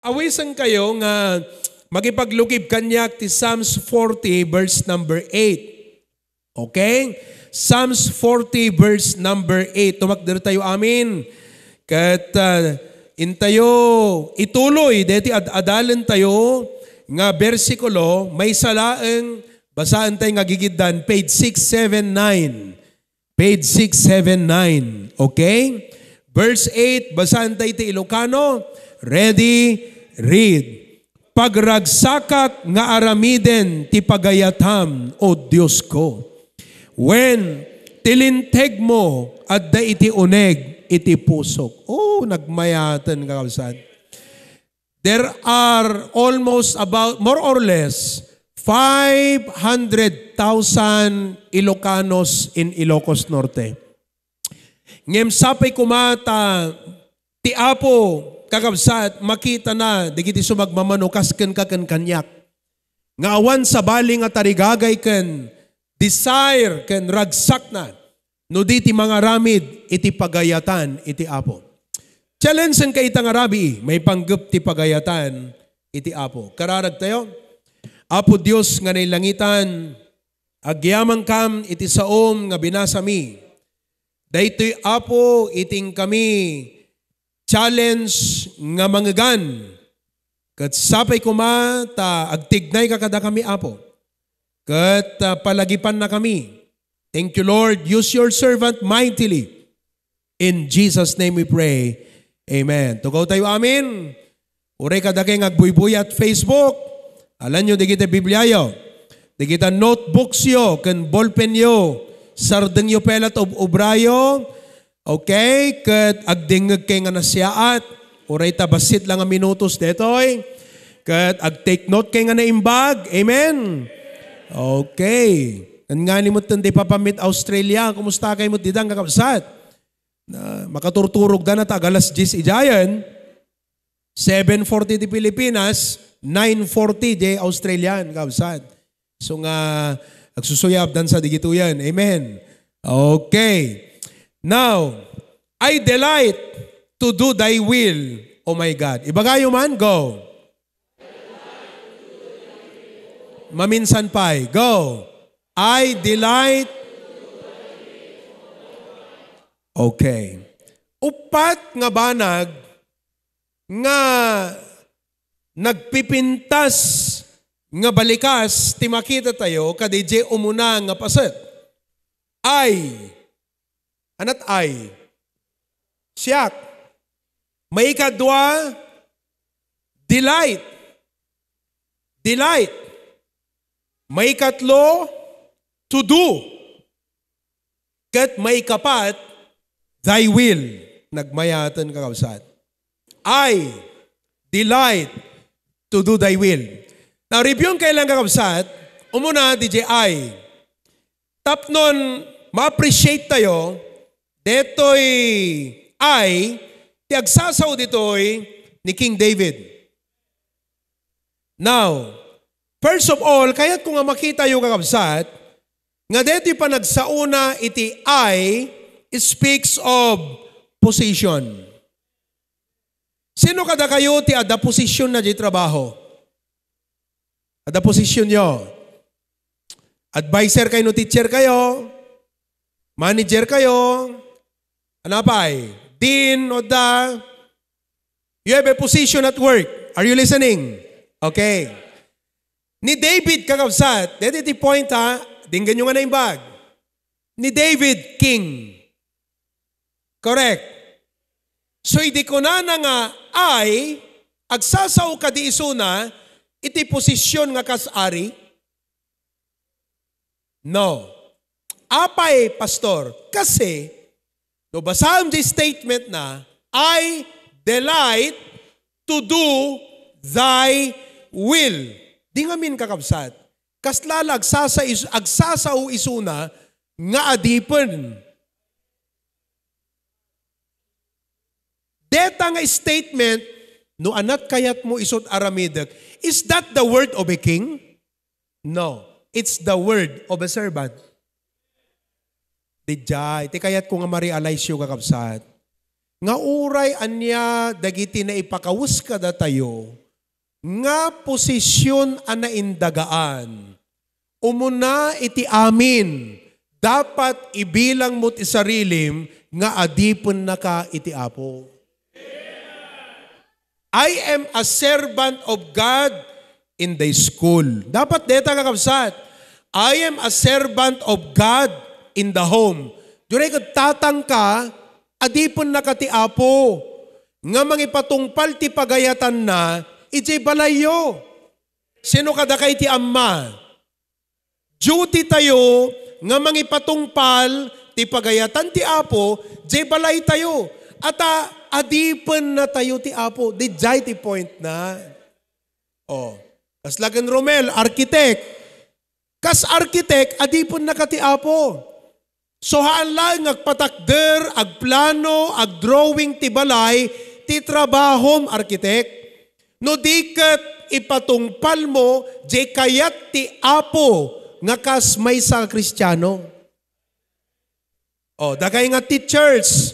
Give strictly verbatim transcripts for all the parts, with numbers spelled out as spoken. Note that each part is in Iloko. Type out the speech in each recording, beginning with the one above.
Awisenkayo nga makipaglukib kaniak ti Psalms forty, verse number eight. Okay? Psalms forty, verse number eight. Tumakder tayo amin. Ket, ah, intayo ituloy deti ad-adalentayo nga bersikulo, maysa laeng, basaentayo nga gigiddan, page six seven nine. Page six seven nine. Okay? Verse eight, basaentayo ti Ilocano. Ready? Read. Pagragsakak nga aramiden ti pagayatam, O Diosko. Wen, ti lintegmo adda iti uneg iti pusok. Oh, nagmayaten, kakabsat. There are almost about, more or less, five hundred thousand Ilocanos in Ilocos Norte. Ngem sapay koma ta ti Apo, kakabsat, makitana dagiti sumagmamano kas kenka ken kaniak, nga awan sabali nga tarigagay ken desire ken ragsakna no di ti mangaramid iti pagayatan iti Apo. Challengenka ita nga rabii, maipanggep ti pagayatan iti Apo. Kararagtayo, Apo Dios nga nailangitan, agyamankam iti saom nga binasami. Daytoy, Apo, iti inkami challenge nga mangegan. Ket sapay koma ta agtignayka kadakami, Apo. Ket, ah, palagipannakami. Thank you, Lord. Use your servant mightily. In Jesus' name we pray. Amen. Tugaw tayo, amen. Uray kadakay nga agbuybuya iti Facebook. Alanyo, dagiti Bibliayo. Dagiti notebooksyo, ken ballpenyo. Sardengyo pay la ti ob-obrayo. Okay? Ket agdengngegkay nga nasiaat. Uray ta bassit la nga minutos detoy. Ket ag-take note kay nga naimbag. Amen? Okay. Ngani met ti papammit Australia. Kumusta kay met dita, kakabsat? Na, makaturturog da na ta ag alas diyes idiayen. Seven forty ti Pilipinas, nine forty di Australian, kabsat. So nga, agsusuyabdan sa digituyan. Amen. Okay. Now, "I delight to do thy will, O my God." Ibagayo man, go. Maminsan pay, go. "I delight." Okay. Uppat nga banag nga nagpipintas nga balikas ti makitatayo kadi jay umuna nga paset. "I." Anat "I"? Siak. Maikadua, delight. Delight. Maikatlo, to do. Ket maikapat, thy will. Nagmayaten, kakabsat. "I delight to do thy will." Now, review-en kay lang, kakabsat, umuna, D J I. Tapnon ma-appreciate tayo, detoy I, ti agsasao ditoy ni King David. Now, first of all, kayatko nga makitayo, kakabsat, nga detoy panagsaona iti I speaks of position. Sino kadakayo ti adda posisionna diay trabaho? Adda positionyo? Adviser kayo no teacher kayo? Manager kayo? Ano pay? Dean, adda? You have a position at work. Are you listening? Okay. Ni David, kakabsat, deti ti point, ha? Denggenyo nga naimbag. Ni David, king. Correct. So, idi kunana nga I, agsasao kadi isuna iti posisyon nga kas ari? No. Apay, Pastor? Kasi, no basaem ti statement na, "I delight to do thy will." Di ngamin, kakabsat. Kasla la agsasa-, is-, agsasao isuna nga adipen. Deta nga statement, no anat kayatmo isut aramidek, is that the word of a king? No. It's the word of a servant. Dijay, ti kayatko nga ma-realize yo, kakabsat. nga uray ania dagiti naipakawes kadatayo nga posisyon a naindagaan, umuna iti amin, dapat ibilangmo ti sarilim nga adipennaka iti Apo. I am a servant of God in the school. Dapat deta, kakabsat, I am a servant of God in the home. Diay ket tatangka, adipennaka ti Apo nga mangipatungpal ti pagayatanna idiay balayyo. Sino kadakay ti amma? Duty tayo nga mangipatungpal ti pagayatan ti Apo, diay balay tayo. Ata, adipennatayo ti Apo. Diay ti point na. Oh. Kasla ken Romel, architect. Kas architect, adipennaka ti Apo. So, haan laeng nga agpatakder, agplano, agdrawing ti balay, ti trabahom, architect. No di ket ipatungpalmo, diay kayat ti Apo nga kas maysa a Kristiano. Oh, dagay nga teachers,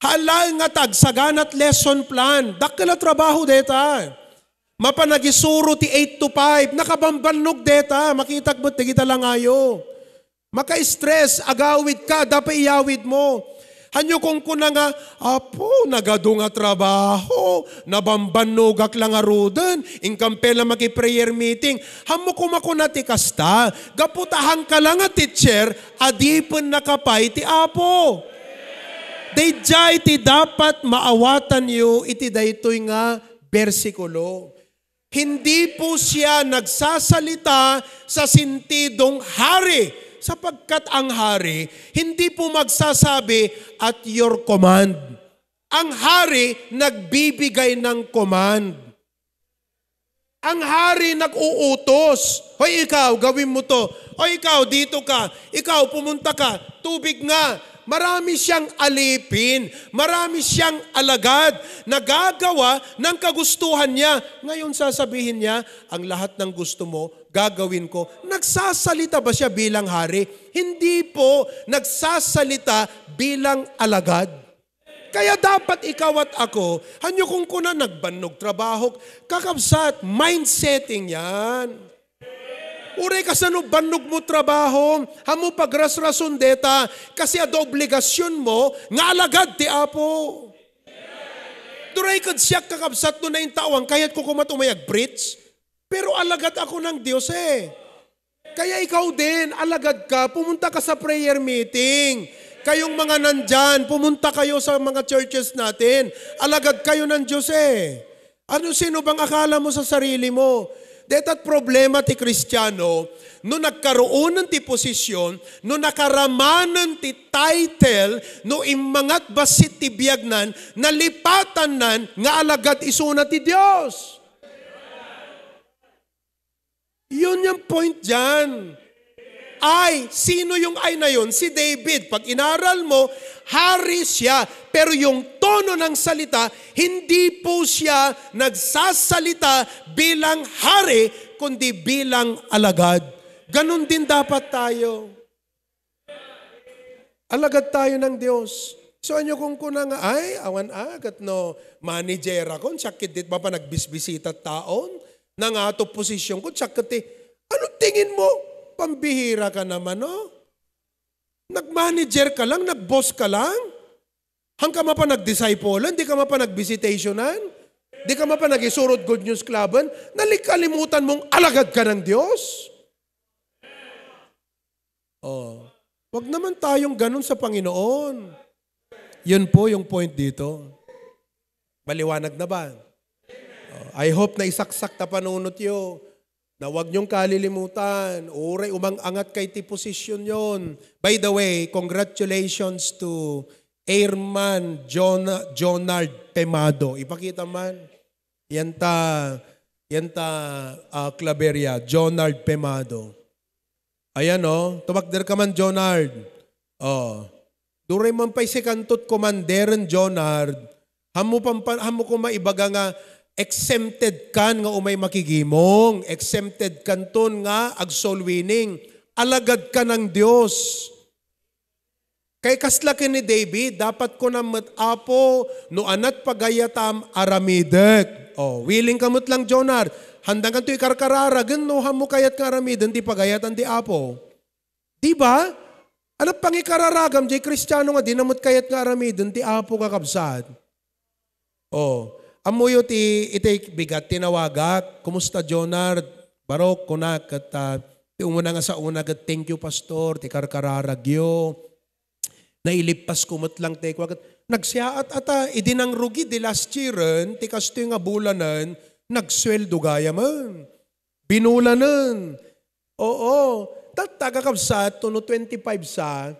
haan laeng nga ta agsaganat lesson plan. Dakkel a trabaho deta. Mapan agisuro ti eight to five, nakabambannog deta. Makitak met dagita langayo. Maka-stress, agawid ka, dapat iyawid mo. Hanyo kunkuna nga, "Apo, nagadu nga trabaho, nabambannogak la ngaruden, inkampela maki-prayer meeting." Hammo kumakuna ti kasta, gapu ta hanka la nga teacher, adipennaka pay ti Apo. Daydiay ti dapat maawatanyo iti daytoy nga bersikulo. Hindi po siya nagsasalita sa sentidong hari, sapagkat ang hari hindi po magsasabi, "At your command." Ang hari nagbibigay ng command. Ang hari nag-uutos, "Hoy ikaw, gawin mo 'to. Hoy ikaw, dito ka. Ikaw, pumunta ka. Tubig nga." Marami siyang alipin, marami siyang alagad na gagawa ng kagustuhan niya. Ngayon sasabihin niya, "Ang lahat ng gusto mo, gagawin ko." Nagsasalita ba siya bilang hari? Hindi po, nagsasalita bilang alagad. Kaya dapat ikaw at ako, hanyo kunkuna, nagbannog trabahok, kakabsat, mind setting yan. Uray kasano bannog mo trabaho, hammo pagrasrason deta, kasi adu obligasyon mo nga alagad ti Apo. Duray kad siak, kakabsat, no naintawan, kayat ko kumat umay ag-preach. Pero alagad ako ng Diyos eh. Kaya ikaw din, alagad ka, pumunta ka sa prayer meeting. Kayong mga nandyan, pumunta kayo sa mga churches natin. Alagad kayo ng Diyos eh. Ano, sino bang akala mo sa sarili mo? Deta't problema ti Kristiano, no nagkaruonan ti posisyon, no nakaramanan ti title, no immangat bassit ti biagnan, nalipatannan nga alagad isuna ti Dios. Yun yung point dyan. Ay, sino yung ay na yun? Si David. Pag inaral mo, hari siya. Pero yung tono ng salita, hindi po siya nagsasalita bilang hari, kundi bilang alagad. Ganun din dapat tayo. Alagad tayo ng Diyos. So, anyo kunkuna nga, "Ay, awan agat no, manager ako, siak ket dit mapanagbisbisita taon, nangato posisyon ko, siak ket ti," ano tingin mo? Pambihira ka naman, no? Nag-manager ka lang, nag-boss ka lang? Hangka mapanag-disciplean, di ka mapanag-visitationan? Di ka mapanag-isurod Good News Cluban? Nalikalimutan mong alagad ka ng Diyos? Oh. Wag naman tayong ganun sa Panginoon. Yun po yung point dito. Maliwanag na ba? Oh, I hope na isaksak ta panunot yo. Na wag niyong kalilimutan. Uray umang-angat kay ti posisyon yon. By the way, congratulations to Airman John, Jonard Pemado. Ipakita man. Yan ta, yan ta, ah, Claveria, Jonard Pemado. Ayan, oh, tumakder ka man, Jonard. Oh. Duray man pay si kantot komanderen, Jonard. Hammo pampa-, hammo koma ibaga nga exempted kan nga umay makigimong, exempted kanton nga ag-soul winning. Alagad ka ng Diyos. Kay kasla ken ni David, dapat kunam met, "Apo, no anat pagayatam, aramidek." O, willing ka met lang, Jonard. Handangan to ikarkararag, no hammo kayat nga aramiden ti pagayatan ti Apo. Di ba? Anat pangikararagam, jay Kristiano nga di na met kayat nga aramiden ti Apo, kakabsat. O, ammoyo ti, iti bigat ti nawagak, "Kumusta, Jonard?" "Barok," kunak, ket, ah, ti umuna nga saona ket, "Thank you, Pastor, ti karkararagyo. Nailippas ko met lang," ti kua ket, nagsiaat-ata, idi nangrugi di last year-en, ti kastoy nga bulanen, nagsueldo gayamen. Binulanen. Oo. Tatta, kakabsat, no twenty-five sa,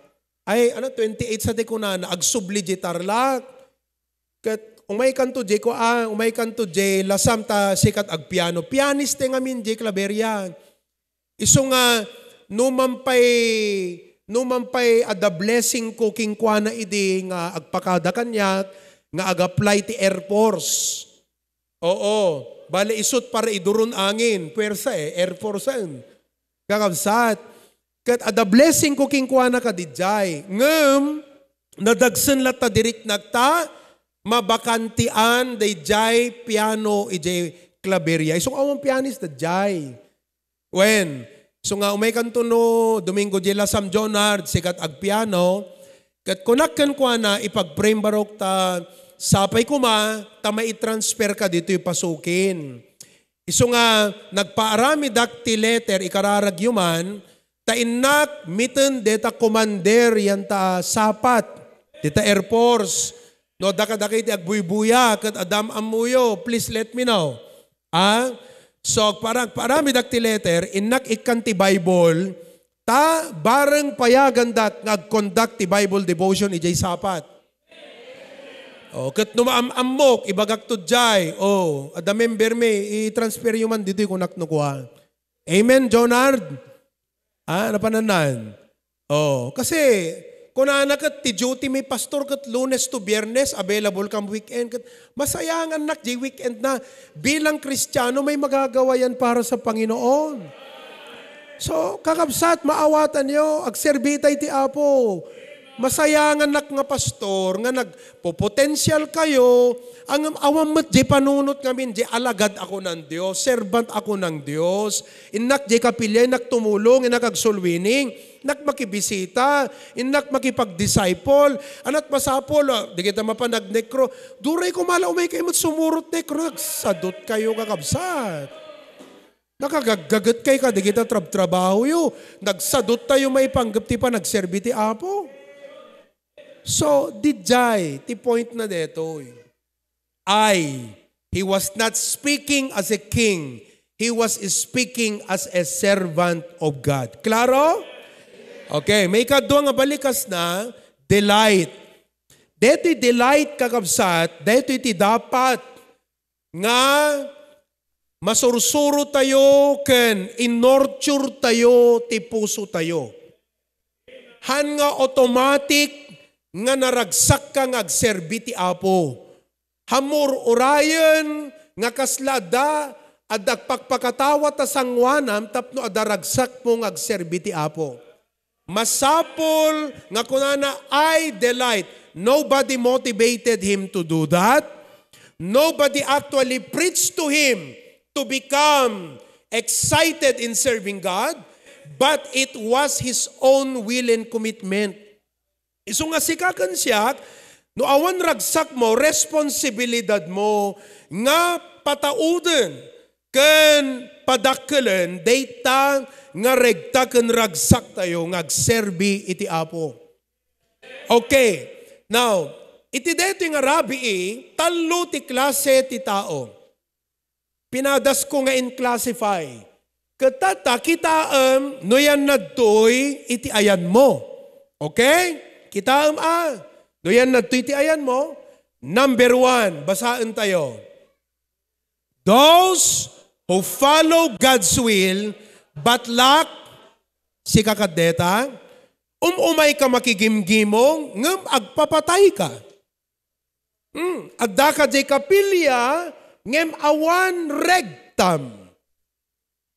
ay, ano, twenty-eight sa ti kunana, agsubli di Tarlac. Ket umaykanto di ko, ah, umaykanto di lasam ta sikat agpiano. Pianist ti ngamin di Claveria. Isu nga, numan pay, numan pay adda blessing ko kenkuana idi nga agpakada kaniak nga ag-apply ti Air Force. Oo. Bale, isut para iduron angin. Puwersa, eh. Air Force, en. Kakabsat. Ket adda blessing ko kenkuana kadidiay. Ngem, nadagsen latta di riknakta, mabakantian daydiay piano idiay Claveria. Isu nga awan pianist daydiay. Wen, isu nga umaykanto no Domingo di lasam, Jonard, sikat agpiano, ket kunak kenkuana, "Ipagprem barok ta sapay koma ta maitransfer ka ditoy pasukin." Isu nga nagpaaramidak ti letter, ikararagyo man, ta innak miten deta commander yan ta sapat, dita Air Force. No, adda kadakay ti agbuybuya, ket adda am-ammoyo, please let me know. Ah? So, agpaara-, agpaaramidak ti letter, innak ikkan ti Bible, ta bareng payagandak nga ag-conduct ti Bible devotion idiay sapat. O, ket no maam-ammok, ibagak to diay. O, adda member mi, i-transfer yo man ditoy kunak no kua. Amen, Jonard? Ah, napanannan? O, kasi, kunana ket ti duty mi, Pastor, ket Lunes to Biyernes, available kam weekend. Ket masayangannak di weekend na. Bilang Kristiano, may magagawa yan para sa Panginoon. So, kakabsat, maawatanyo, agserbi itay ti Apo. Masayangannak nga pastor, nga nagpopotensial kayo, ang awan met di panunot ngamin, di alagad ako ng Dios, servant ako ng Dios, innak di kapilya, innak tumulong, innak agsulwining, innak makibisita, innak makipag-disciple, anat masapol, ah, di kita mapan agnekro, duray ko mala umay kayo met sumurot nekro, nagsadot kayo, kakabsat. Nakagaggaget kay kadagita trabtrabahoyo. Nagsadot tayo maipanggep ti panagserbi ti Apo. So, didiay ti point na detoy. I, he was not speaking as a king. He was speaking as a servant of God. Klaro? Okay, maikadua nga balikas na, delight. Detoy delight, kakabsat, detoy ti dapat nga masursuro tayo ken inurture tayo ti puso tayo. Han nga automatic nga naragsakka nga agserbi ti Apo. Hammo ur-urayen nga kasla adda, adda agpakpakatawa ta sangoanam tapno adda ragsakmo nga agserbi ti Apo. Masapul nga kunana, "I delight." Nobody motivated him to do that. Nobody actually preached to him to become excited in serving God, but it was his own will and commitment. Isu nga sika ken siak, no awan ragsakmo, responsibilidadmo nga patauden ken padakkelen dayta nga regta ken ragsaktayo nga agserbi iti Apo. Okay. Now, iti daytoy nga rabii, tallo ti klase ti tao. Pinadasko nga in-classify. Ket tatta, kitaem no yannadtoy iti ayanmo. Okay? Kitaem a, no yannadtoy iti ayanmo. Number one, basaentayo. Those who follow God's will but lack, sika ket deta, um-umayka makigimgimong, ngem agpapatayka. Hmm, addaka diay kapilya, ngem awan regtam.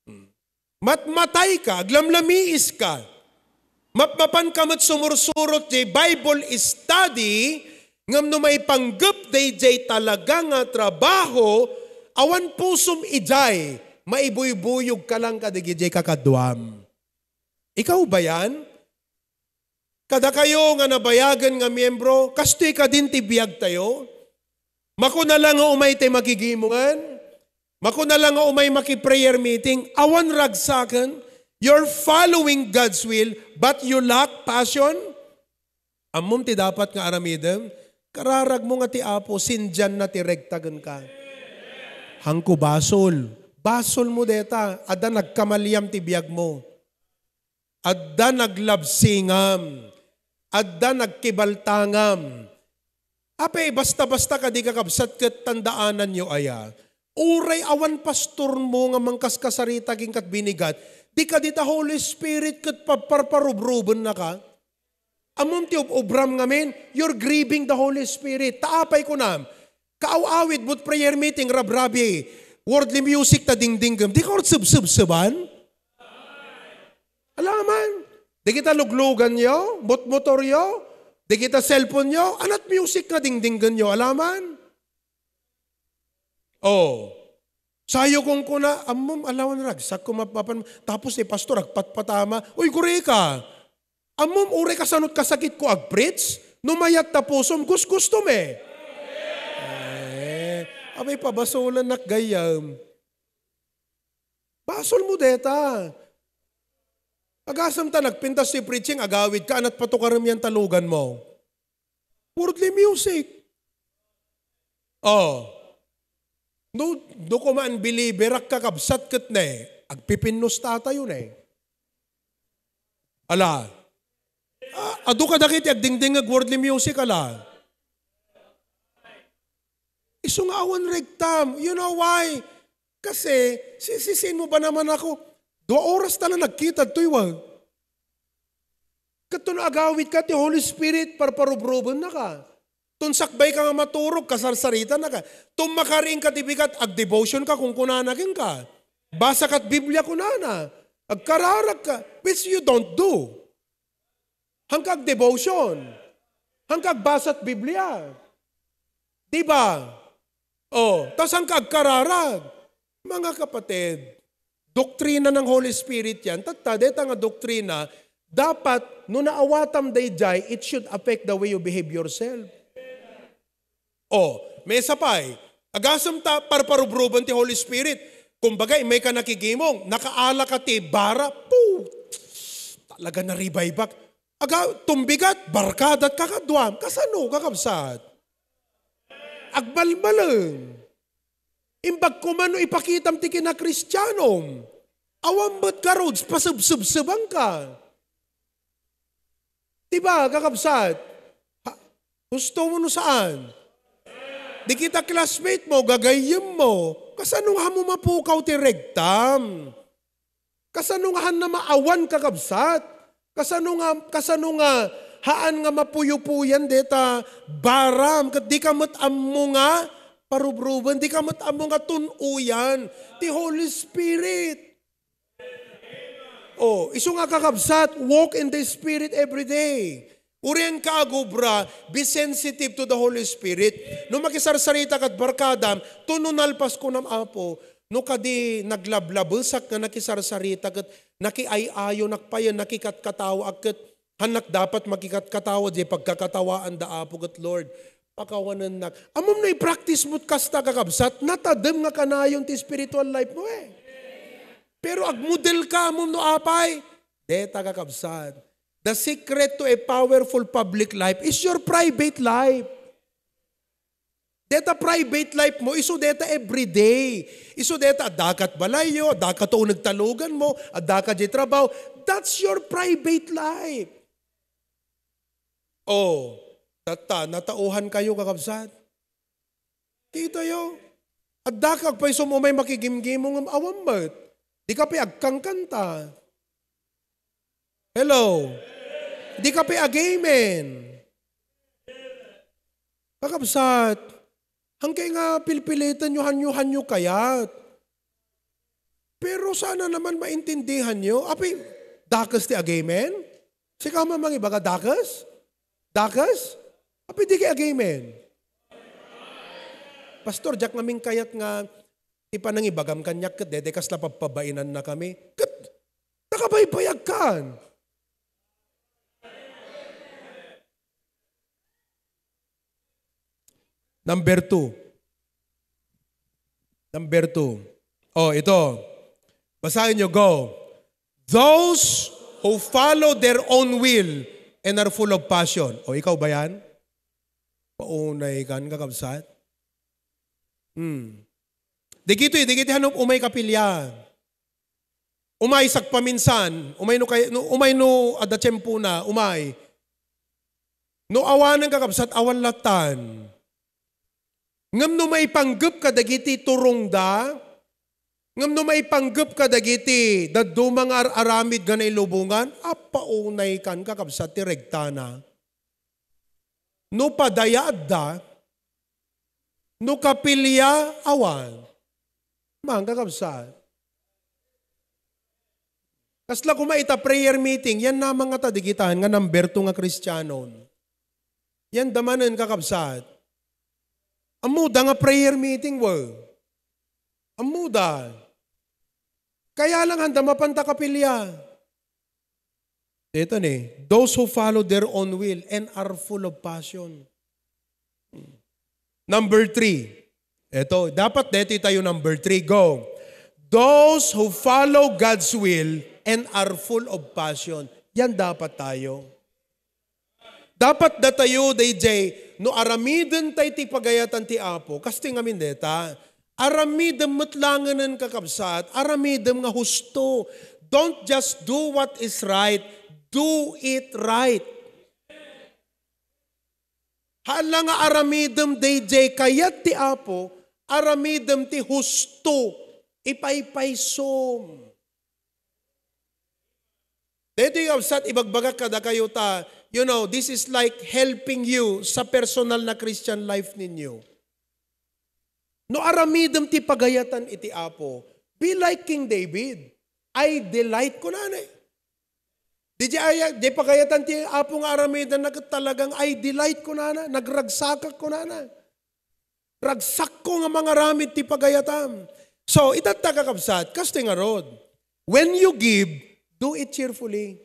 Hmm. Matmatayka, aglamlamiiska. Mapmapanka met sumursurot jay Bible study, ngem no maipanggep dayjay talaga nga trabaho, awan pusom idiay, maibuybuyogka lang kadagijay kakaduam. Ikaw ba yan? Kadakayo nga nabayagen nga miembro, kastoy kadin ti biagtayo? Makuna lang nga umay tay makigimongan? Makuna lang nga umay maki-prayer meeting? Awan ragsaken? You're following God's will, but you lack passion? Ammom ti dapat nga aramidem? Kararagmo nga ti Apo, sindianna ti rekta kenka. Hangko basol. Basolmo deta, adda nagkamaliam ti biagmo. Adda naglabsingam. Adda nagkibaltangam. Apay, basta-basta kadi, kakabsat, ket tandaananyo aya. Uray awan pastormo nga mangkaskasarita ken kat binigat, di kadi ta Holy Spirit ket paparparubrubennaka. Ammom ti ob-obram ngamin, you're grieving the Holy Spirit. Ta apay kunam, kaaw-awid mo't prayer meeting, rabrabi, worldly music ta dingdinggem. Di ka ursubsubsuban? Alaman. Di kita lugluganyo, motmotoryo, di kita cellphone-yo, anat music nga dingdinggenyo, alaman. Oh. Sayo kung kuna, ammom, alawan ragsak, kumapapan, tapos ni pastor, agpatpatama, uy, kurika. Ammom, uray kasanot kasakit ko agpreach, no mayat ta pusom, gusgustom eh. Eh, abay, pabasolan nak gayam. Basol mo deta. Agasem ta nagpintas ti preaching, agawid ka, anat patukarem yan talugan mo. Worldly music. Oh. No, no kuma unbeliever, ak kakabsat ket ne, agpipinnos ta tayo ne. Ala. Ah, adu kadagiti agdingdingeg worldly music, ala. Isu nga awan rektam. You know why? Kasi, sisisiin mo ba naman ako? Dua oras ta lang nagkita, toy wa. Ket no agawid ka ti Holy Spirit, parparubrubennaka. Ton sakbay ka nga maturog, kasarsaritanaka. Ton makariing ka ti bigat, agdevotion ka, kunkunana kenka. Basa kat Biblia kunana. Agkararag ka, which you don't do. Hangka agdevotion. Hangka agbasat Biblia. Di ba? Oh, tas hangka agkararag. Mga kapatid, doktrina ng Holy Spirit yan. Tatta, deta nga doktrina, dapat, no naawatam dayjay, it should affect the way you behave yourself. Oh, mesa pay, agasem ta parparubruben ti Holy Spirit. Kumbaga, imay ka nakigimong, nakaala ka ti bara, po, talaga naribay bak. Aga, tumbigat, barkadat kakaduam. Kasano, kakabsat? Agmalmalem. Imbag ko man no ipakitam ti kinakristianom. Awan met garud, pasubsubsubanka. Di ba, kakabsat? Ha, gusto mo no saan? Di kita classmate mo, gagayyem mo. Kasano nga mo mapukaw ti regtam? Kasano nga hanna maawan, kakabsat? Kasano nga, kasano nga haan nga mapuyupuyan deta baram? Ket di ka met ammo nga parubruben, di ka met ammo nga tun-uyan ti Holy Spirit. Oh, isu nga, kakabsat, walk in the Spirit every day. Uray ka agubra, be sensitive to the Holy Spirit. No makisarsarita kat barkadam, tuno nalpas kunam, Apo, no kadi naglablabesak nga nakisarsarita ket nakiay-ayonak payen, nakikatkatawaak ket hannak dapat makikatkatawa di pagkakatawaan da Apo ket Lord, pakawanennak. Ammom no i-practice mo't kasta, kakabsat, natadem nga kanayon ti spiritual life mo eh. Pero agmodel ka, ammom no apay? Deta, kakabsat. The secret to a powerful public life is your private life. Deta private life mo, isu deta everyday. Isu deta adda kat balayyo, adda kat uneg talugan mo, adda ka di trabaho. That's your private life. Oh, tatta, natauhan kayo, kakabsat. Kita yo. Adda ka agpayso mo may makigimgimo ngem awan met. Di ka pay agkangkanta. Hello? Di ka pay ag-amen. Kakabsat, hangkay nga pilpiliten yo, hanyo, hanyo kayat. Pero sana naman maintindihan yo. Apay, dakes ti ag-amen? Sika man mangibaga, dakes? Dakes? Apay dika ag-amen? Pastor, diak ngamin kayat nga ti panangibagam kaniak ket daydiay kasla pabpabainannakami. Ket nakabaybayagkan. Number two. Number two. Oh, ito. Basahin nyo, go. Those who follow their own will and are full of passion. O, ikaw ba yan? Paunay kan, kakabsat? Hmm. Dagitoy, dagitoy, hanop umay kapilya. Umay sakpaminsan, umay no kay-, no, umay no adda tiempona, umay. No awanen, kakabsat, awan lattan. Ngem no maipanggep kadagiti turongda, ngem no maipanggep kadagiti dadduma nga ar-aramid nga nailubongan, appaunay kan, kakabsat, ti regtana. No padaya adda, no kapilya awan. Man, kakabsat. Kasla koma ita prayer meeting, yan namang nga ta digitan nga number two nga Kristianon. Yan damanen, kakabsat. Ammoda nga prayer meeting, we. Ammoda. Kaya lang handa mapanta kapilya. Dito ni, those who follow their own will and are full of passion. Number three. Ito, dapat dito tayo number three. Go. Those who follow God's will and are full of passion. Yan dapat tayo. Dapat datayo, D J, no aramiden tay ti pagayatan ti Apo, kastoy ngamin deta, aramidem met langenen, kakabsat, aramidem nga husto. Don't just do what is right, do it right. Haan la nga aramidem, D J, kayat ti Apo, aramidem ti husto, ipaypaysom. Daytoy, kabsat, ibagbagak kadakayo ta, you know, this is like helping you sa personal na Christian life ninyo. No aramidem ti pagayatan iti Apo, be like King David. "I delight," kunana. Di, di, ay, di pagayatan ti Apo nga aramiden na ket talagang, "I delight," kunana, "nagragsakak," kunana. "Ragsakko nga mangaramid ti pagayatam." So, itatta, kakabsat, kastoy ngarud. When you give, do it cheerfully.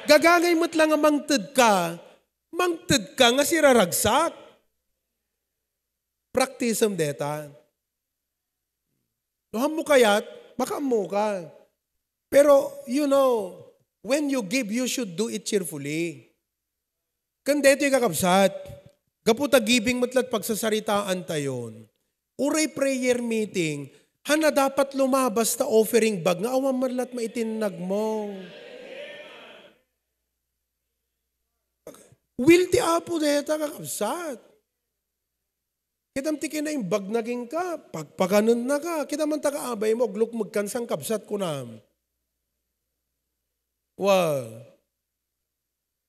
Gagangay met la nga mangted ka, mangted ka nga siraragsak. Practiceem deta. No, ammo kayat, makaammo ka. Pero, you know, when you give, you should do it cheerfully. Ken daytoy, kakabsat, gapu ta giving met la't pagsasaritaan tayon. Uray prayer meeting, hana dapat lumabas ta offering bag nga awan man la't maitinnag mo. Will ti Apo deta, kakabsat. Kitam ti kinaimbag na kenka, pagpaganennaka. Kitam man ta kaabay mo, aglukmegkan sangkabsat, kunam. Wa.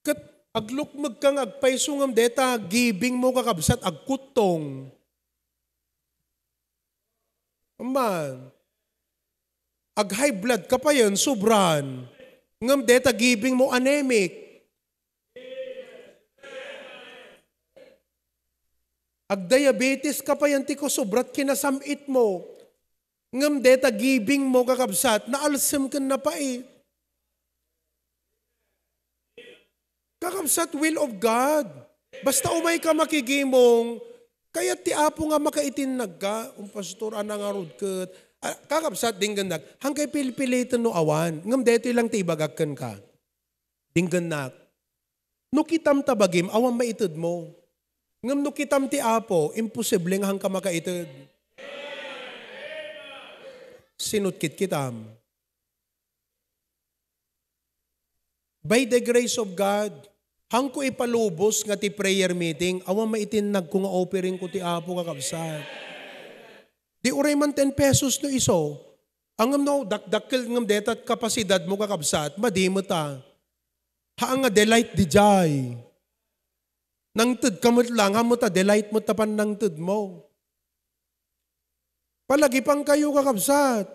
Ket aglukmegka nga agpayso ngem deta giving mo, kakabsat, agkuttong. Amman. Ag-high blood ka payen, sobran. Ngem deta giving mo, anemic. Agdiabetes ka payen ti kasobrat kinasam-it mo. Ngem deta giving mo, kakabsat, naalsem ken napait. Kakabsat, will of God. Basta umay ka makigimong, kayat ti Apo nga makaitinnag ka. Um, pastor, ana ngarud ket. Ah, kakabsat, dinggennak. Hankay pilpiliten no awan. Ngem daytoy lang ti ibagak kenka. Dinggennak. No kitam ta bagim, awan maited mo. Ngem no kitam ti Apo, imposible nga haanka makaited. Sinut kitkitam. By the grace of God, haanko ipalubos nga ti prayer meeting, awan maitinnagko nga offering ko ti Apo, kakabsat. Di uray man ten pesos no isu. Ngem no, dakdakkel ngem deta kapasidad mo, kakabsat, madi met a. Haan nga delight diay. Nangted ka met la, nga met a delight met a pannangted mo. Palagipan kayo, kakabsat.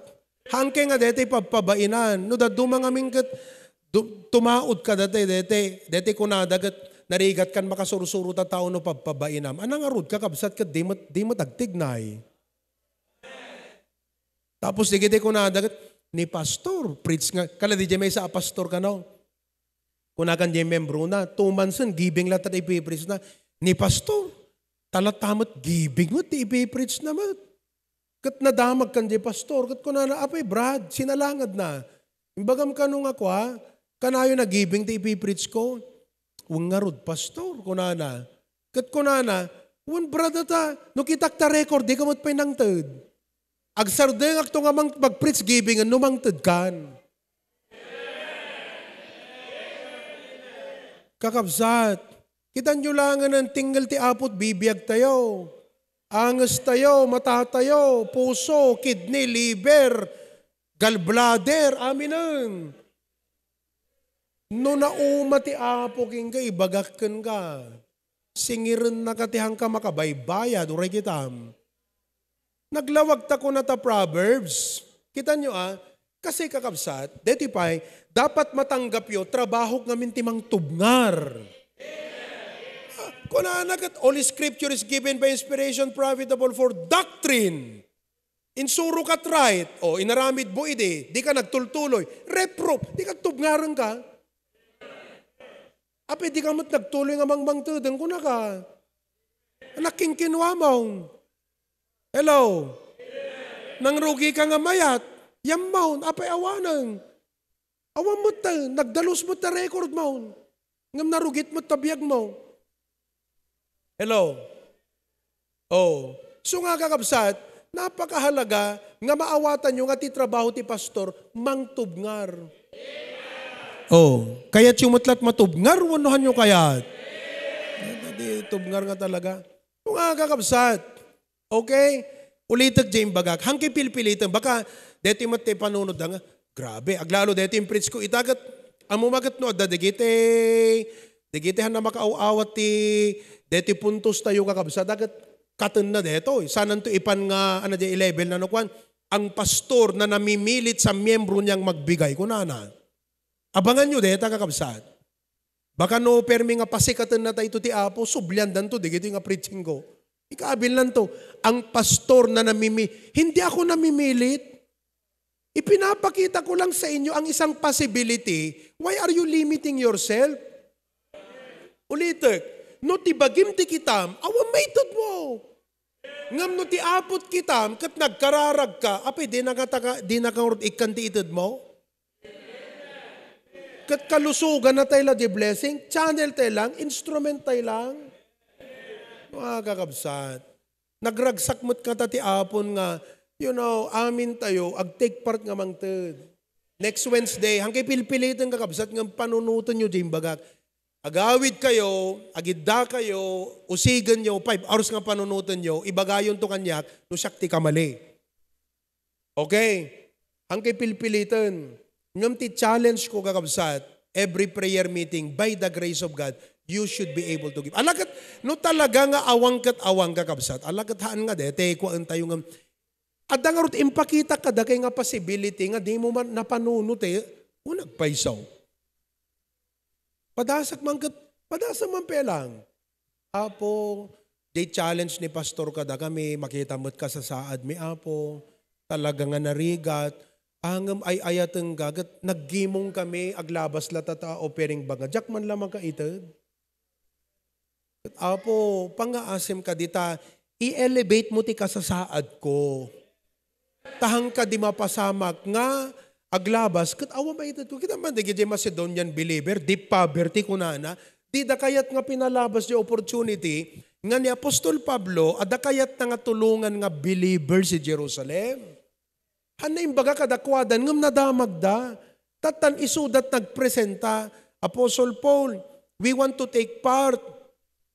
Haanka nga deta pabpabainan. No dadduma ngamin ket Du-, tumaod ka dati, dati, dati kunada ket narigat kan makasursuro ta tao no pabpabainam. Anang arud, kakabsat, ket di met, di met agtignay. Tapos di kiti kunada ket, ni pastor, preach nga, kala di jay maysa a pastor kano. Kuna kan jay membro na, two months sen, giving latta ti ipipreach na. Ni pastor, talatta met giving met ti ipipreach na met. Ket nadamag kan jay pastor, ket kunana, "Apay, Brad, sinalangad na. Imbagam kano nga kua, kanayon a giving ti ipipreach ko." "Wen ngarud, pastor," kunana. Ket kunana, "Wen, Brad, ata, no kitak ta record, di ka met pay nangted." Agsardengakto nga mang-, mag-preach giving no mangted kan. Kakabsat, kitanyo langen, tingel ti Apo ti bibiag tayo. Anges tayo, mata tayo, puso, kidney, liver, gallbladder, aminen. No nauma ti Apo kenka, ibagak kenka. Singirennaka ti hangka makabaybayad, uray kitam. Naglawag ta kuna ta Proverbs. Kitanyo, a, kasi, kakabsat, deti pay, dapat matanggapyo, trabahok ngamin ti mangtubngar. Ah, kunana ket, "All scripture is given by inspiration, profitable for doctrine." Insuroka ti right, o, inaramidmo idi, di ka nagtultuloy, reproof, di ka tubngareng ka. Apay, di ka met nagtuloy nga mangmangtedeng, kunaka. Nakinkinua maon. Hello? Nangrugi ka nga mayat, yam maon, apay awanen. Awan met ta, nagdalus met ta record maon. Ngem narugit met ta biag mo. Hello? Oh. So nga, kakabsat, napakahalaga nga maawatanyo nga ti trabaho ti pastor, mangtubngar. Oh. Kayatyo met la't matubngar, wenno hanyo kayat? Di, tubngar nga talaga. So nga, kakabsat, okay? Ulitek jay imbagak. Hangki pilpiliten. Baka, deti met ti panunot da nga, grabe, aglalo deti impreach ko ita ket, ammo maket no adda dagiti, dagiti han a makaaw-awat ti, deti puntos tayo, kakabsat, ket katenna detoy. Sananto ipan nga, ano, di level na no kuan, ang pastor na namimilit sa miyembro niyang magbigay, kunana. Abangan nyo deta, kakabsat. Baka no permi nga pasikaten na tayo ti Apo, subliandanto, digitoy nga preaching ko. Ikaabilnanto, ang pastor na namimi-, hindi ako namimilit. Ipinapakita ko lang sa inyo ang isang possibility. Why are you limiting yourself? Ulitek, no ti bagim ti kitam, awan maited mo. Ngem no ti Apo ti kitam, ket nagkararag ka, apay, di na nga taka-, di na ka ikkan ti ited mo? Ket kalusugan na tayo la di blessing, channel tayo lang, instrument tayo lang. Mga kakabsat, nagragsak met kata ti Apon nga, you know, amin tayo, ag-take part nga mangted. Next Wednesday, hangkay pilpiliten, kakabsat, nga panunoten nyo di imbagak. Agawid kayo, agidda kayo, usigen nyo, five hours nga panunoten nyo, ibagayon to kaniak, no siak ti kamali. Okay? Hangkay pilpiliten. Ngem ti challenge ko, kakabsat, every prayer meeting, by the grace of God, you should be able to give. Ala ket, no talaga nga awang ket awang, kakabsat, ala ket haan nga de, te, kuwaen tayo ngem, adda ngarud impakita kadakay nga possibility nga di mo man napanunot, eh, o nagpaysaw. Padasak man ket, padasak man pay lang. Apo, di challenge ni pastor kadakami, makita met kasasaadmi, Apo. Talaga nga narigat. Angem ay-ayaten ka, ket naggimong kami, aglabas la ta ta offering baga. Diak man la makaited. Ket, Apo, pangngaasim ka dita, i-elevate mo ti kasasaad ko. Ta hangka di mapasamak nga aglabas ket awan maited ko. Kita man dagiti Macedonian believer, deep poverty kunana, dida kayat nga pinalabas ti opportunity nga ni Apostol Pablo, adda kayatna nga tulongan nga believers ti Jerusalem. Hanna imbaga kadakuada, ngem nadamagda. Tattan isudat nagpresenta, Apostle Paul, we want to take part.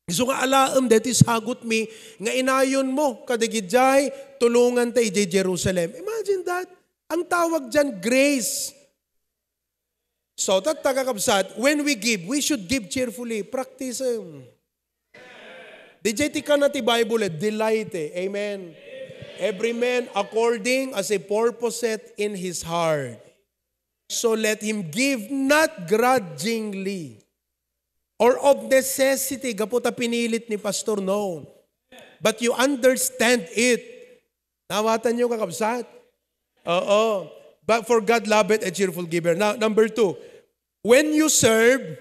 Isu nga alaem daytoy sagutmi nga inayonmo kadagidiay tulongan ta idiay Jerusalem. Imagine that. Ang tawag diyan, grace. So, tatta, kakabsat, when we give, we should give cheerfully. Practice em. Didiay ti kana ti Bible, eh, delight, eh. Amen. Every man according as he purposeth in his heart. So let him give not grudgingly or of necessity, gapu ta pinilit ni pastor, no. But you understand it. Naawatan niyo, kakabsat? Oo. But for God loveth a cheerful giver. Now, number two, when you serve,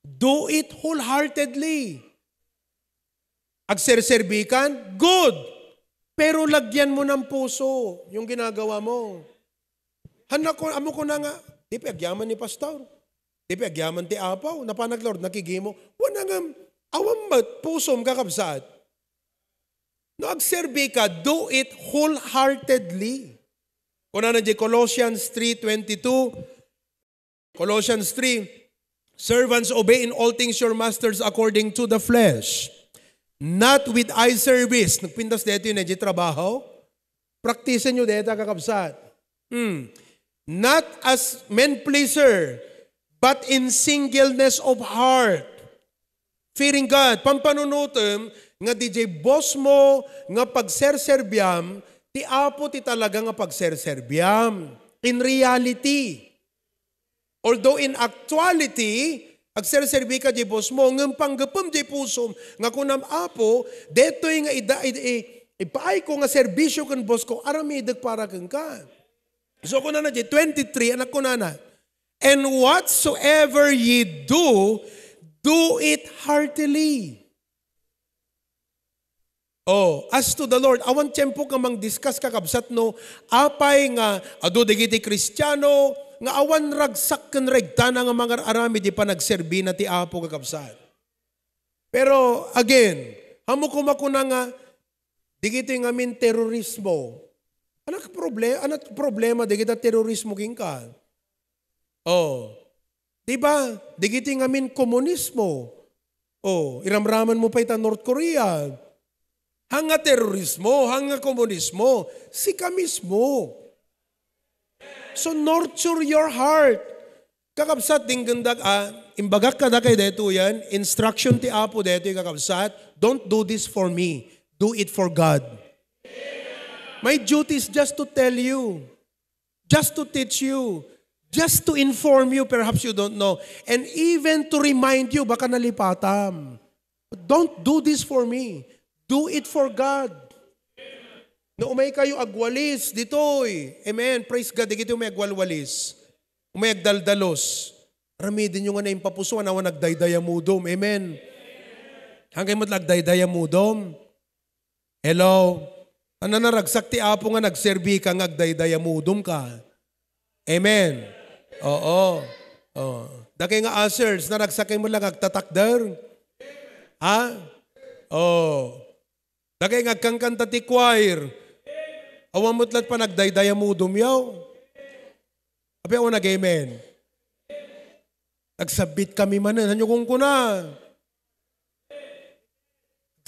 do it wholeheartedly. Agserserbikan, good. Pero lagyan mo ng puso yung ginagawa mo. Handa ko, amo ko na nga, di pa agyaman ni pastor. Di pa agyaman ti apaw. Napanak, Lord, nakigimo. Wala nga, awan met pusom, kakabsat. No agserbi ka, do it wholeheartedly. Kunana di Colossians three twenty-two, Colossians three, "Servants, obey in all things your masters according to the flesh, not with eye service." Nagpintas dito yun, eh, di trabaho. Praktisen nyo dito, kakabsat. Hmm. "Not as men pleaser, but in singleness of heart." Fearing God, pampanunutem nga di jay boss mo nga pagserserbiam, ti Apo ti talaga nga pagserserbiam. In reality, although in actuality, agserserbi ka jay boss mo, ngem panggepem jay pusom nga kunam, "Apo, detoy nga ida, i, i, ipaay ko nga serbisyo ken boss ko, aramidek para kenka." So, kunana jay twenty-three, anak, kunana, "And whatsoever ye do, do it heartily." Oh, as to the Lord, awan tiempo ka mang-discuss, kakabsat, no? Apay nga adu dagiti Kristiano nga awan ragsak ken regtana nga mangar-aramid di panagserbina ti Apo, kakabsat. Pero again, amo koma kuna nga, dagiti ngamin terorismo. Anak proble-, anak problema dagiti terorismo kenka. Oh. Di ba? Dagiti ngamin komunismo. Oh, iramraman mo pay ta North Korea. Hanga terorismo, hanga komunismo, sika mismo. So nurture your heart. Kakabsat, dinggendak, ah, imbagak kadakayo daytoyen, instruction ti Apo daytoy, kakabsat, "Don't do this for me. Do it for God." My duty is just to tell you, just to teach you, just to inform you, perhaps you don't know, and even to remind you, baka nalipatam. "Don't do this for me. Do it for God." No umay kayo agwalis ditoy. Amen. Praise God. Dagiti umay agwalwalis. Umay agdaldalos. Aramidennyo nga naimpapusuan, awan nagdaydayamudom. Amen. Hangkay met la agdaydayamudom. Hello? Ano, naragsak ti Apo nga nagserbi ka nga agdaydayamudom ka? Amen. Oo. Oh. Dakay nga ushers, naragsak kayo mo lang agtatakder? Ha? Oh. Dakay nga agkankanta ti choir. Awan met la't panagdaydayamudom yaw. Apay, awan nag-amen. Nagsabbit kami manen. Hanyo kunkuna.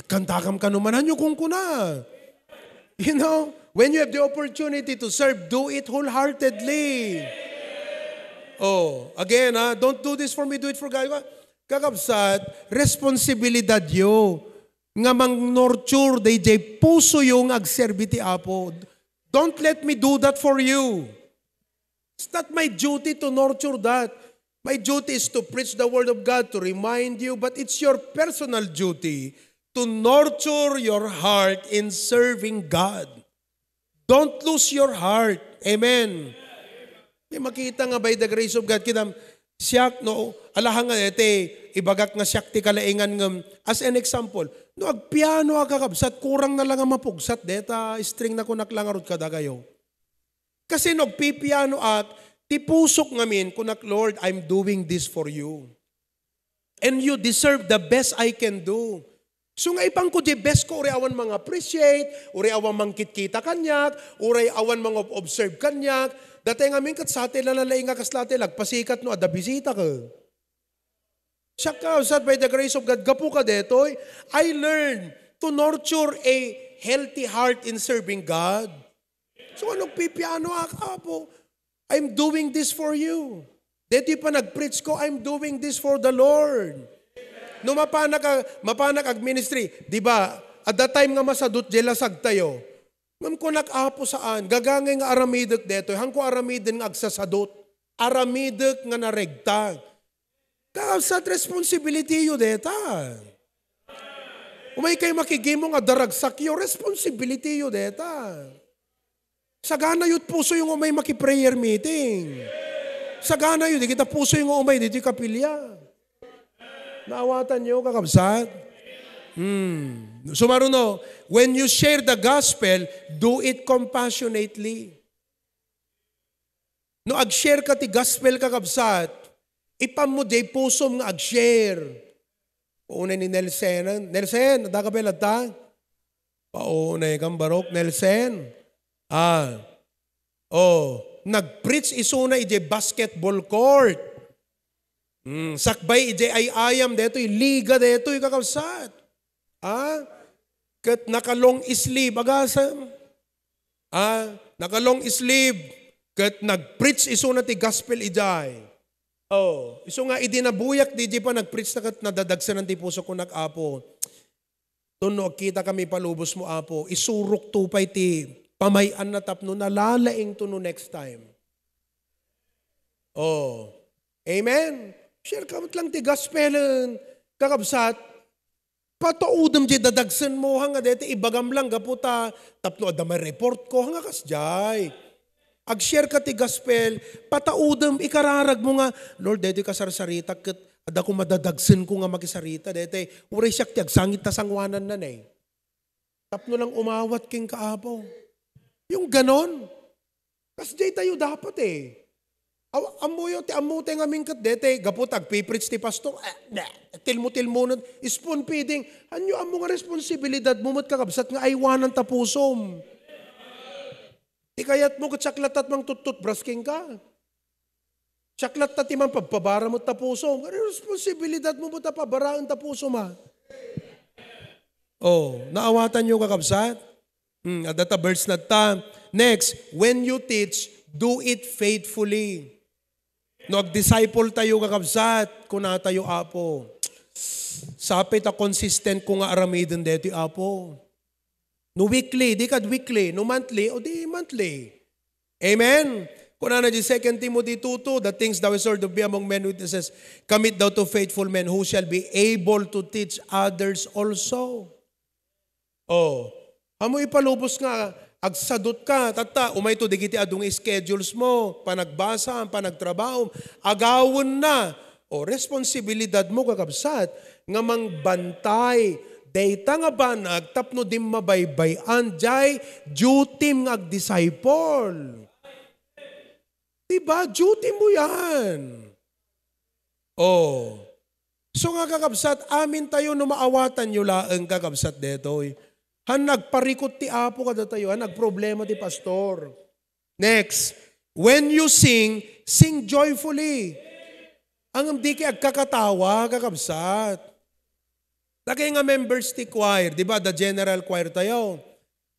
Kantakam kano man, hanyo kunkuna. You know, when you have the opportunity to serve, do it wholeheartedly. Oh, again, ha, "Don't do this for me, do it for God." Kakabsat, responsibilidad yo nga mang-nurture dayjay puso yo nga agserbi ti Apo. Don't let me do that for you. It's not my duty to nurture that. My duty is to preach the word of God, to remind you, but it's your personal duty to nurture your heart in serving God. Don't lose your heart. Amen. May makita nga by the grace of God, kita, siak, no, alaha nga ete, ibagak nga siak ti kalaingan ngem, as an example, no, agpiano a kakabsat, kurang na lang nga mapugsat, deta, string na kunak lang arut kadagayo. Kasi no agpipianoak, ti pusok ngamin, kunak, "Lord, I'm doing this for you. And you deserve the best I can do." So nga ipangko di best ko, uray awan mang-appreciate, uray awan mangkitkita kaniak, uray awan mang-observe kaniak, datay ngamin ket sa ti lalalaing nga kasla ti lagpasikat no adda bisita ka. Siak, kakabsat, by the grace of God, gapu ka detoy, I learned to nurture a healthy heart in serving God. So, ano, pipiano ak, Apo? I'm doing this for you. Detoy panag-preach ko, "I'm doing this for the Lord." No, mapanak a-, mapanak ag-ministry, di ba? At that time nga masadot, jay lasag tayo. Ngem kunak, "Apo, saan. Gagangay nga aramidek detoy. Hanko aramiden nga agsasadot." aramidek nga naregta. Kakabsat, responsibility yo deta. Umay kay makigimo nga daragsakyo, responsibility yo deta. Sagana yo't puso yo nga umay maki-prayer meeting. Sagana yo, di kita puso yo nga umay ditoy kapilya. Naawatan yo, kakabsat? Hmm. Sumaruno, when you share the gospel, do it compassionately. No ag-share ka ti gospel, kakabsat, ipammo diay pusom nga ag-share. Paunay ni Nelson. Nelson, adda ka pay latta? Paunay kan barok, Nelson. Ah. Oh, nag-preach isuna idiay basketball court. Hmm, sakbay idiay ay-ayam detoy liga detoy, kakabsat. Ah? Ket naka-long sleeve, agasem. Ah, naka-long sleeve, ket nag-preach isuna ti gospel idiay. Oh, isu nga idi nabuyak diay panag-preach na ket nadadagsenan ti puso ko, kunak, Apo, "Ton no agkitakami, ipalubosmo, Apo, isurokto pay ti pamay-anna tapno nalalaingto no next time." Oh. Amen. Share ka met lang ti gospel, kakabsat. Pataudem diay dadagsenmo, haan nga dayta ibagam lang gapu ta tapno adda ma-report ko, haan nga kasdiay. Ag-share ka ti gospel, pataudem, ikararagmo nga, "Lord, daytoy kasarsaritak ket adda koma dadagsenko nga makisarita, daytay uray siak ti agsangit ta sangoananna ne. Tapno lang umawat kenka, Apo." Yung ganon. Kasdiay tayo dapat eh. Aw-, ammoyo ti ammo tayo ngamin ket dete, gapu ta agpipreach ti pastor, eh, bleh, tilmo-tilmonen, spoon feeding. Anyo ammo nga responsibilidad mo met, kakabsat, nga aywanan ta pusom? Ti kayat mo ket siak latta ti mangtututbras kenka. Siak latta ti mangpabpabara met ta pusom. Nga responsibilidad mo met a pabaraen ta pusom, ha? Oh, naawatan yo, kakabsat? Hmm, adda ta verse na ta. Next, when you teach, do it faithfully. No, ag-disciple tayo, kakabsat, kuna tayo, Apo, sapay ta consistent ko nga aramiden deti, Apo. No weekly, di kad weekly. No monthly, o di monthly. Amen? Kunana di Second Timothy two two, "The things thou hast heard of me among men witnesses, commit thou to faithful men who shall be able to teach others also." Oh, amo ipalubos nga agsadot ka, tatta, umay to digiti adu nga schedules mo, panagbasa, panagtrabaho, agawen na. O, responsibilidad mo, kakabsat, nga mangbantay dayta nga banag tapno di mabaybay-an jay duty nga agdisciple. Diba? Duty mo yan. Oh. So nga, kakabsat, amin tayo no maawatan yo laeng, kakabsat, detoy. Han nagparikot ti Apo kadatayo, han nagproblema ti pastor. Next, when you sing, sing joyfully. Ang di kay agkakatawa, kakabsat. Dagay nga members ti choir, di ba, the general choir tayo.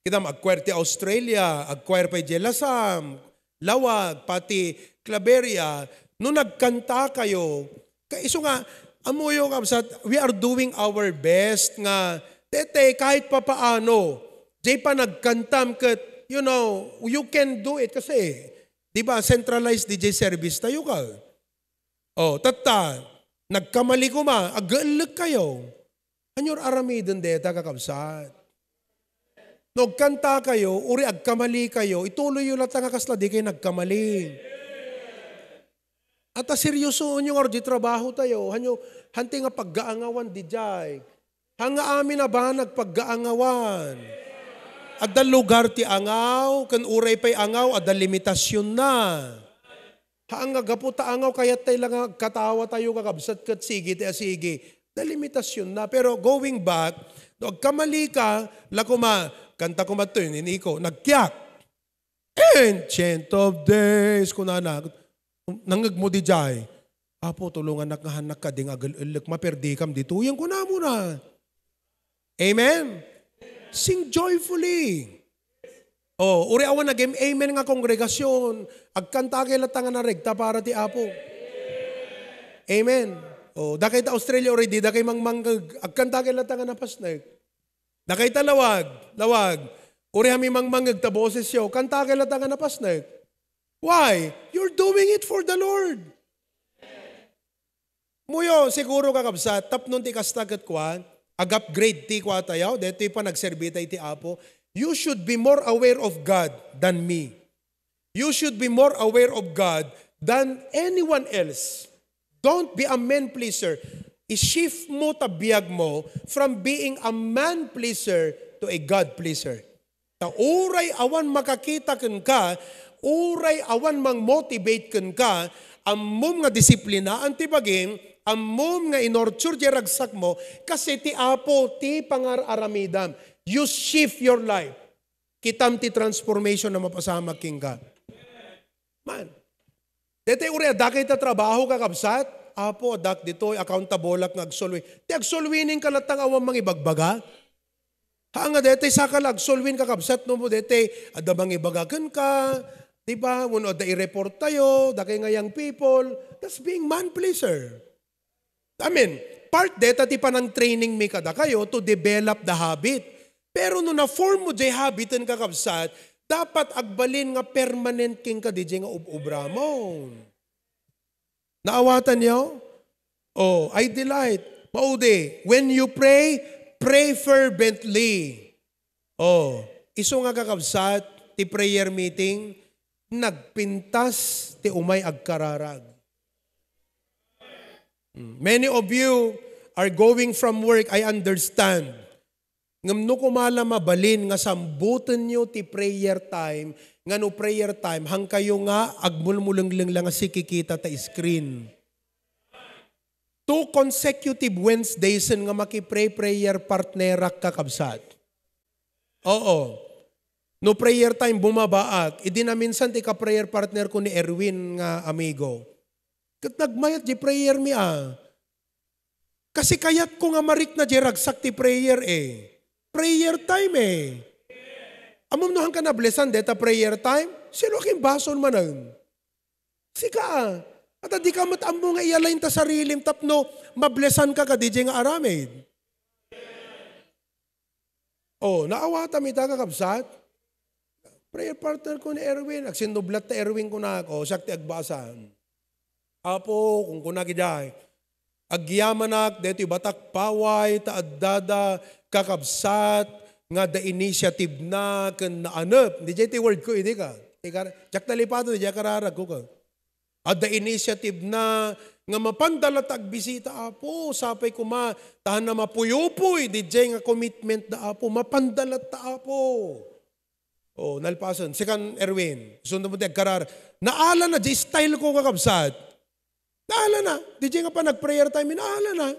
Kita mo, ag-choir ti Australia, ag-choir pay di Lasam, Lawag, pati Claveria, no nagkanta kayo, ka-, isu nga, amuyo, kabsat, we are doing our best nga, tete, kahit papaano, di pa nagkantam ket, you know, you can do it kasi, di ba, centralized D J service tayo ka. Oh, tatta, nagkamali koma, agellek kayo. Anyor aramiden deta, kakabsat? No agkanta kayo, uri agkamali kayo, ituloy yo latta nga kasla di kayo nagkamali. At seryoso nyo nga di trabaho tayo, hanyo, hanti nga paggaangawan di jay. Hanga amin a banag paggaangawan. Adda lugar ti angaw, ken uray pay angaw, adda limitasyonna. Haan nga gapu ta angaw kayat tay la nga agkatawa tayo, kakabsat, ket sige ti asigi. Nalimitasyon na. Pero going back, no agkamali ka, la koma, kanta koma to, yun, iniko, nagkiak. Ancient of Days, kunana. Nangeg mo di jay. Apo, tulungan nak nga hanak kading agel-ellek, maperdi kam dito. Yan kuna mo na. Amen? Sing joyfully. Oh, uri awan nagim amen nga kongregasyon. Agkanta kay latta nga naregta para ti Apo. Amen. Oh, dakay ta Australia already, dakay mangmangeg. Agkanta kay latta nga napasnek. Dakay ta Lawag, Lawag. Uri ami mangmangeg ta boses yo. Kanta kay latta nga napasnek. Why? You're doing it for the Lord. Muyo, siguro kakabsat, tapno ti kasta ket kuan, ag-upgrade ti kuatayo, detoy panagserbi tayo ti Apo. You should be more aware of God than me. You should be more aware of God than anyone else. Don't be a man pleaser. I-shift mo ta biag mo from being a man pleaser to a God pleaser. Ta uray awan makakita kenka, uray awan mang-motivate kenka, ammom nga disiplinaan ti bagim, ammom nga i-nurture diay ragsakmo, kasi ti Apo ti pangar-aramidam. You shift your life. Kitam ti transformation a mapasamak kenka. Man. Daytoy uray adda kay ta trabaho, kakabsat. Apo, addak ditoy, accountable-ak nga agsulwi. Ti agsulwi nin ka latta nga awan mangibagbaga. Ha, nga daytoy saka la agsulwin, kakabsat, no, mo daytoy adda mangibaga kenka, di ba? Wenno adda i-report tayo, dakay nga young people. That's being man pleaser. I mean, part deta ti panang-training mi kadakayo to develop the habit. Pero no na-form mo jay habiten, kakabsat, dapat agbalin nga permanent kenka diay nga ub-ubramon. Naawatan niyo? Oh, I delight. Maudi, when you pray, pray fervently. Oh, isu nga, kakabsat, ti prayer meeting, nagpintas ti umay agkararag. Hmm. Many of you are going from work, I understand. Ngem no kuma la mabalin nga sambutenyo ti prayer time, nga no prayer time, hangkayo nga agmulmulengleng la nga sikikita ta screen. Two consecutive Wednesdays nga maki-pray prayer partnerak, kakabsat. Oo. No prayer time, bumabaak. Idi naminsan ti ka-prayer partner ko ni Erwin nga amigo. Ket nagmayat di prayer mi, ah. Kasi kayatko nga marikna jay ragsak ti prayer, eh. Prayer time, eh. Ammom no hangka nablesan deta prayer time? Sino kin basol manen? Sika, ah. At di ka met ammo nga i-align ta sarilim tapno mablesan ka kadi jay nga aramid. Oh, naawatam ita, kakabsat? Prayer partner ko ni Erwin. Agsinnublat ta Erwin kunak. Oh, siak ti agbasa. Apo, kunkunak idiay, agyamanak daytoy batak paway ta addada kakabsat nga adda initiative na ken naanep. Diay ti word ko, idi ka. Ika, diak nalipatan, diay kararag ko ka. Adda initiative na nga mapanda latta agbisita, Apo. Sapay kuma, ta haan na mapuyopuy, diay nga commitment da, Apo. Mapanda latta, Apo. Oh, nalpasen. Sikan, Erwin, sundot mo ti agkarar. Naala na, di style ko, kakabsat. Naala na. Di nga pa nag-prayer time, naala na.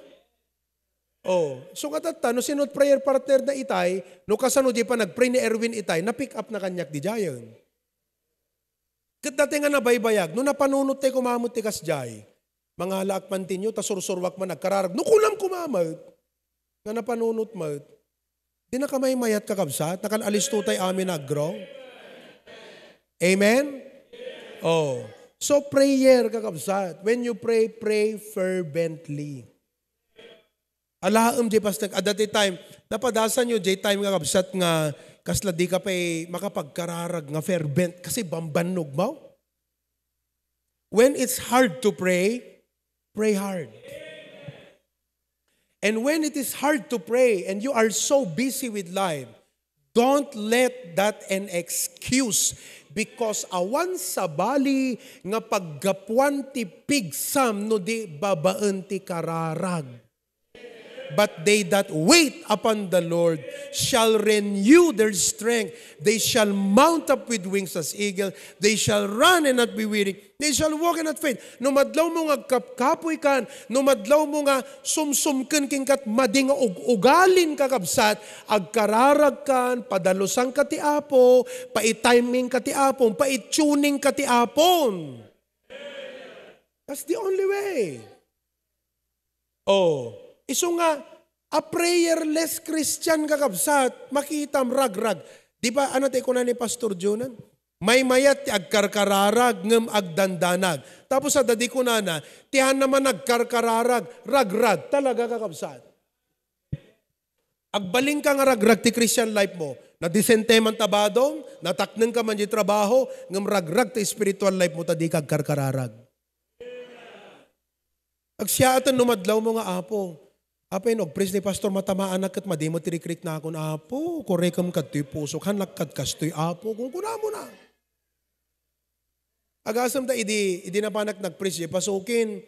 Oh, so katatta, no sino prayer partner na itay, no kasano di pa nag-pray ni Erwin itay, na-pick up na kaniak di jayen. Ket dati nga nabaybayag, no napanunot tay kumamet ti kasjay, mangalaak man tinyo, ta sursurwak man agkararag. No kunam kumamet, nga napanunot met, di nakamaymayat, kakabsat, nakal-alisto tay amin nga agro. Amen? Oh. So, prayer, kakabsat. When you pray, pray fervently. Alaem, jay pastor, at that time, napadasan nyo, jay time nga kabsat nga, kasla di ka pay makapagkararag nga fervent, kasi bambannog mo. When it's hard to pray, pray hard. And when it is hard to pray and you are so busy with life, don't let that an excuse, because awan sabali nga paggapuan ti pigsam no di babaen ti kararag. But they that wait upon the Lord shall renew their strength. They shall mount up with wings as eagle. They shall run and not be weary. They shall walk and not faint. No madlaw mo nga agkapkapoy kan, no madlaw mo nga sumsumken kenka ket madi nga ug-ugalin, kakabsat, agkararag kan, padalusan ka ti Apo, paitiming ka ti Apo, paituning ka ti Apo. That's the only way. Oh, isu nga, a prayerless Christian, kakabsat, makitam, ragrag. Di ba, ano ti kuna ni Pastor Jonan? Maymayat ti agkarkararag, ngem agdandanag. Tapos adda di kunana, ti haan naman agkarkararag, ragrag. Talaga, kakabsat. Agbalinka nga ragrag ti Christian life mo. Nadisente man ta badom, nataknengka man di trabaho, ngem ragrag ti spiritual life mo ta dika agkarkararag. Agsiaten no madlaw mo nga, "Apo, apay no agpres ni Pastor, matamaannak ket madi met ti rikriknakon, Apo. Kurekem kadtoy pusok, han lakkad kastoy, Apo." Kunkunam na. Agasem ta idi, idi napanak nagpres di pasukin.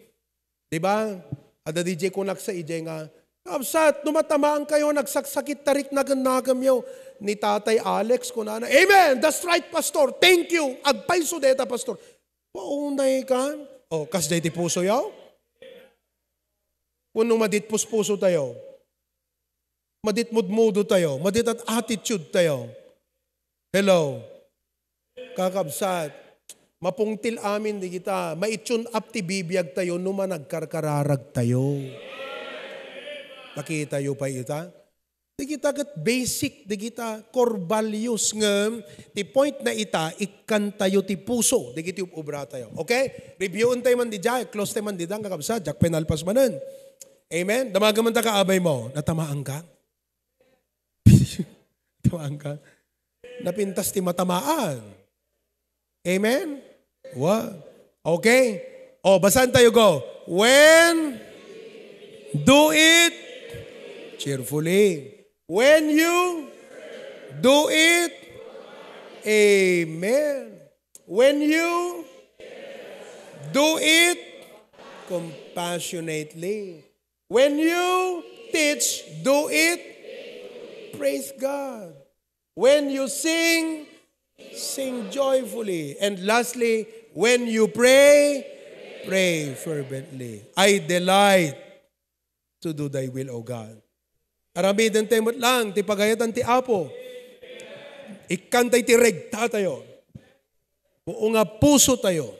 Di ba? Adda di jay kunak sa ijay nga, "Kabsat, no matamaankayo, nagsaksakit ta riknakennakemyo." Ni Tatay Alex, kunana, "Amen! That's right, Pastor! Thank you! Agpayso deta, Pastor!" Paunay kan? O, kas jay ti puso yaw? Wenno madit puspuso tayo? Madit mudmudo tayo? Madit at attitude tayo? Hello? Kakabsat, mapungtil amin di kita. Maitune up ti bibiag tayo no managkarkararag tayo. Nakita yo pa ita? Di kita ket basic, di kita core values ngem ti point na ita, ikkan tayo ti puso, di kiti ub-, ubra tayo. Okay? Reviewen tayo man di jay, close tayo man di dan, kakabsat, diak pinalpas manen. Amen? Damagen man ta kaabay mo, natamaan ka? Natamaan ka? Napintas ti matamaan. Amen? Wa? Okay? O, basahan tayo, go. When, do it cheerfully. When you do it, amen. When you do it compassionately. When you teach, do it. Praise God. When you sing, sing joyfully. And lastly, when you pray, pray fervently. I delight to do thy will, O God. Aramiden tayo met lang ti pagayatan ti Apo. Ikkan tayo ti regta tayo. Buo nga puso tayo.